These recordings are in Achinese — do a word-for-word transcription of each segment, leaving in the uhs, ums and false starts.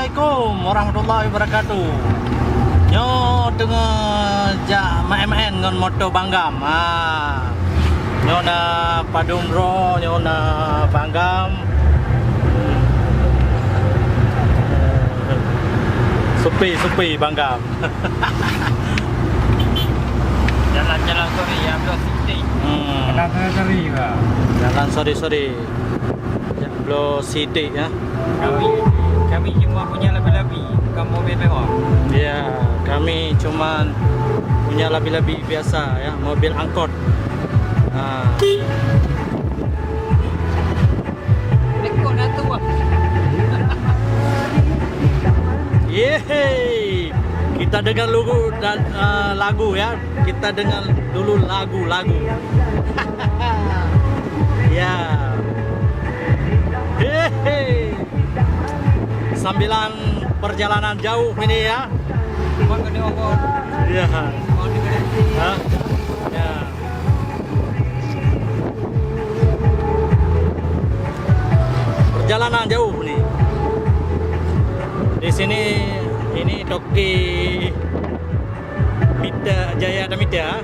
Assalamualaikum warahmatullahi wabarakatuh. Nyoe teungoh jak maén-maén ngon moto Bang Gam. Ha. Nyoe na padum droe, nyoe na Bang Gam. Supi-supi Bang Gam. Jalan-jalan sore, ya, bro, siti. Hmm. Jalan sore, sore, Bang. Jalan sore-sore. Jak bloe sidek, ya. Kami, kami cuma punya labi-labi, bukan mobil mewah. Ya, kami cuman punya labi-labi biasa, ya, mobil angkot. Ha. Rekod dah tu, Bang. Yeay. Kita dengar lagu dan, eh, lagu, ya. Kita dengar dulu lagu-lagu. Ya. Hehe. Sambilan perjalanan jauh ini, ya. Iya. Hah? Ya. Perjalanan jauh ni. Di sini, ini toke Mita, Jaya dan Mita.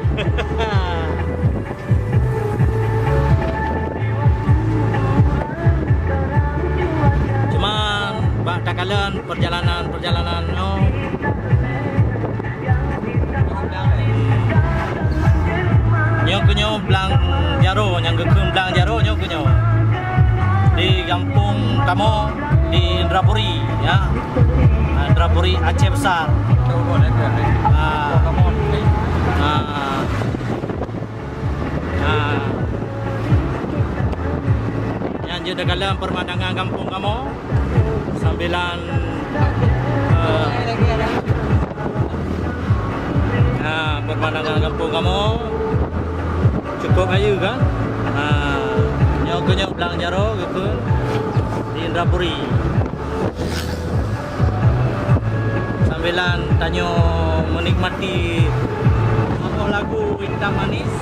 Cuman bak takalon perjalanan-perjalanan nyoe. Nyoe keunyoe Blang Jaro, nyang geukheun Blang Jaro nyoe keunyoe. Di gampông kamoe di Indrapuri, ya. Ah, Indrapuri Aceh Besar. Ah. Ah. Ah. Nyan jeuet takalon pemandangan gampông kamoe. Sambilan, eh, ha, pemandangan gampông kamoe cukup ayeue kan? Ha, nyoe keunyoe Blang Jaro geukheun di Indrapuri. Sambilan tanyoe meunikmati lagu Hitam Manis.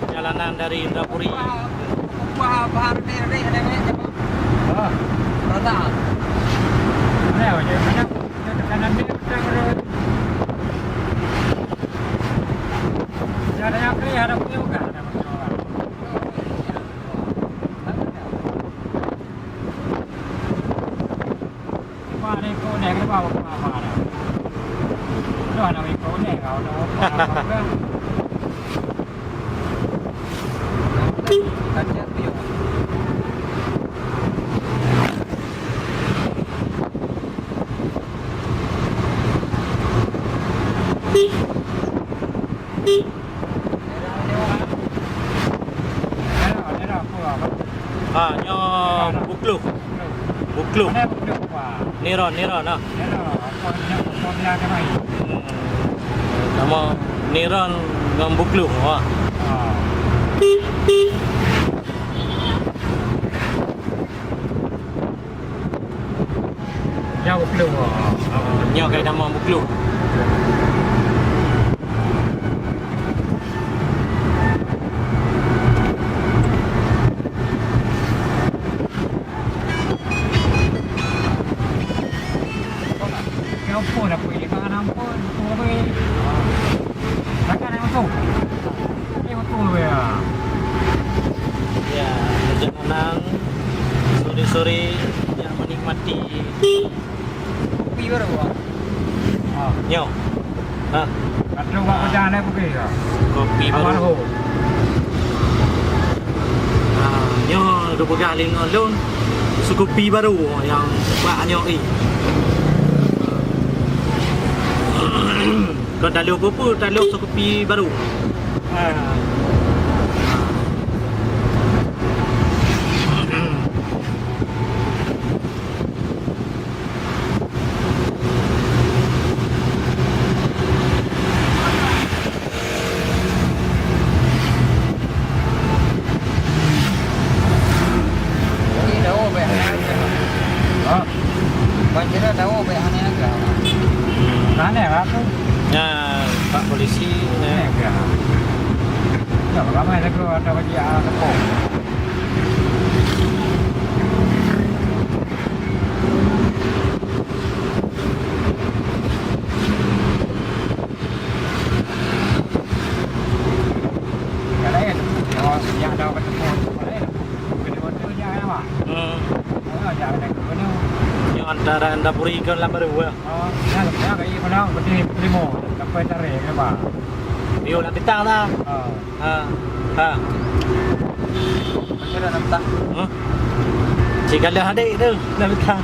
Perjalanan dari Indrapuri. Ha, nyoe Bukluh. Bukluh. Niron, Niron, ha. Hmm. Nama Niron ngon Bukluh, ha. Nyoe Bukluh. Nyoe ka nama Bukluh. Ya ampun, apa ini? Makan ampun, apa ini? Makan air masuk. Ini betul ya. Ya, perjalanan sore-sore yang menikmati. Kopi baru, Bang. Ha. Nyoe. Ha. Kata orang pejalan kopi ya. Kopi baru. Almarhum. Ha, nyoe geupeugah lé ngon lôn, su kopi baru nyang bak nyoe. Kon taleuh peue-peue, taleuh su kopi baru. Ha. Ramai lagu ada bagi, ah, tepung. Yang lain, yang, yang ada bagi tepung, yang lain. Kena betul je, ya, Mak? Hmm. Oh, ya, ada guna. Nyoe antara Indapuri ngon Lambaru, ya? Oh, ya, ya, kayak mana? Berarti lima, sampai tarik, ya, Pak? Yo, nak datang dah. Oh. Ha. Ha. Macam mana nak datang? Huh? Cik galah adik tu, nak datang.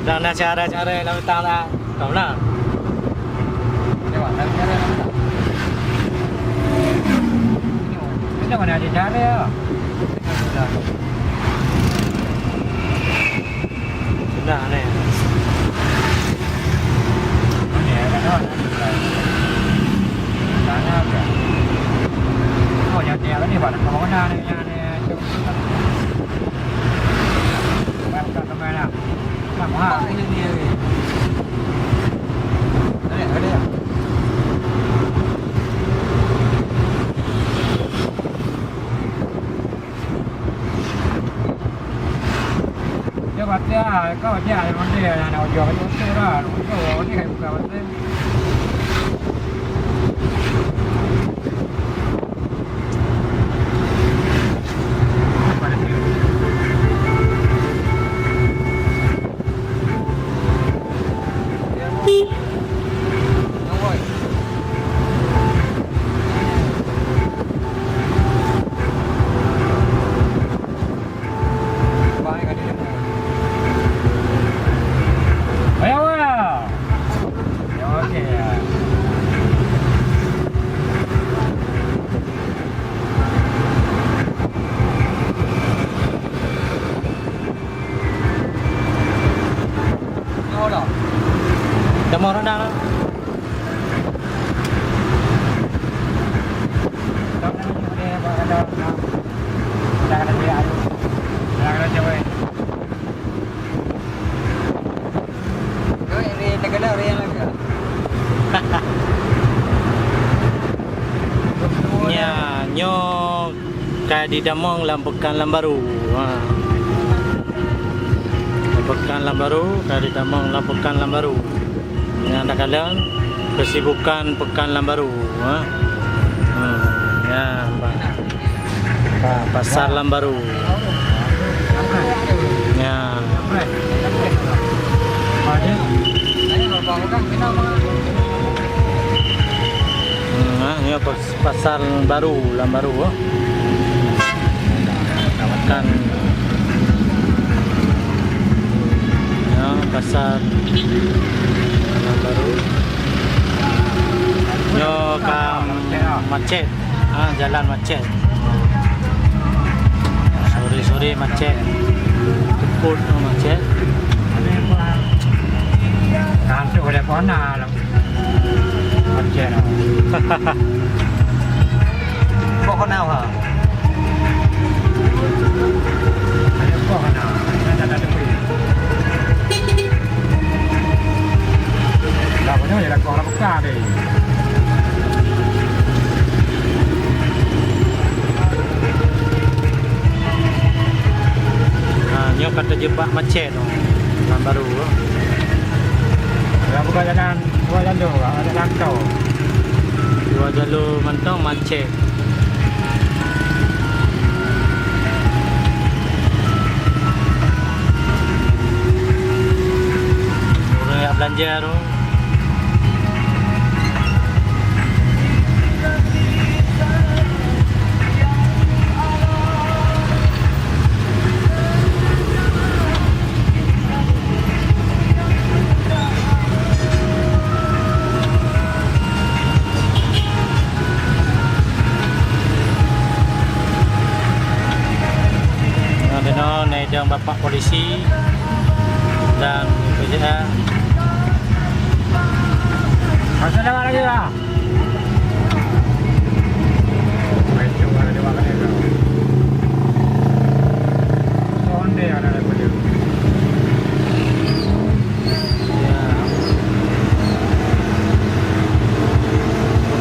Dan nak cara-cara nak datang dah. Tahu lah. Lewat, lewat, lewat, lewat. Ini mana ada cara? Sudah ni. Mana ada kawan? Sana apa? Oh, yang dia ni pada corona ni, yang ni. Bukan, bukan, bukan. Dah mau rendang lah. Nya, nyoe ka jitamong lam Pekan Lambaru. Ha. Pekan Lambaru, ka jitamong lam Pekan Lambaru. Nyang takalon kesibukan Pekan Lambaru, ha. Hmm, ya, pa-, pa-, Pasar Lambaru. Ya. Hmm, ha, ya, pas- Pasar Baru, Lambaru, oh. Kan. Ya, pasar Lambaru. Nyoe ka macet. Ah, jalan macet. Sore-sore macet. Teupot tu macet. Kan tu boleh pona lah. Macet lah. Kok kenal ha? Ada kok kenal. Ada, ada, ada. Dah punya ya kok orang buka deh. Ha, nyoe ka teujeuet bak macet tu. Lambaru. Ya, buka jalan. Dua jalur, ada rantau. Dua jalur mantong macet. Ureueng jak beulanja tu. Ngon dinoe na idong bapak polisi dan P J A. Masuk lewat lagi lah.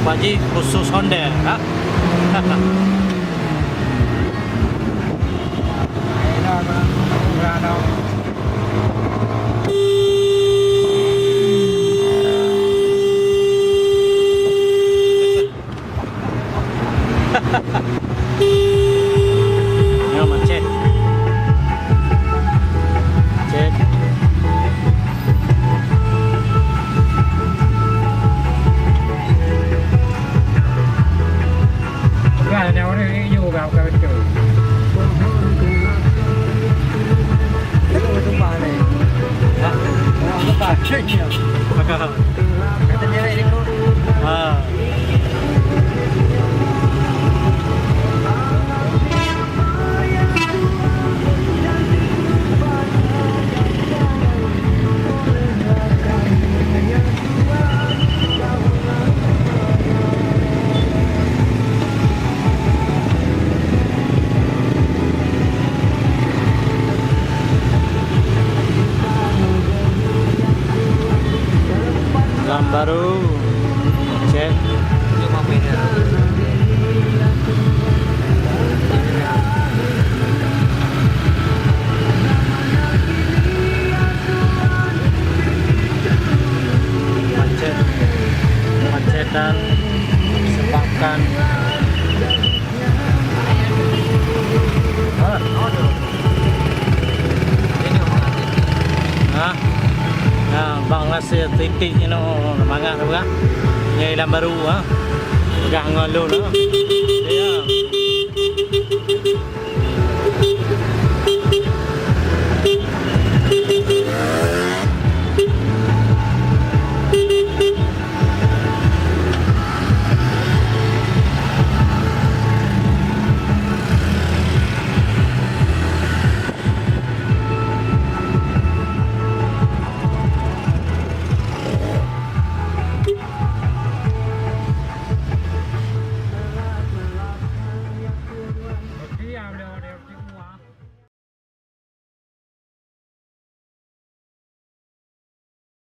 Pak Haji khusus Honda, ha? Nyoe macet. Macet. Peugah nyoe ureueng yue ka, ka beutôi. Itu tumpah ni. Hah? Tumpah. Cek ya. Kata dia ini kok. Ha. Lam baru. Cek. Macet. Kemacetan disebabkan. Ha? Ha? Nah, bang rasa titik ni, no, mangat tu, ha? Nyai lam baru, ha? Peugah ngon lôn, ha?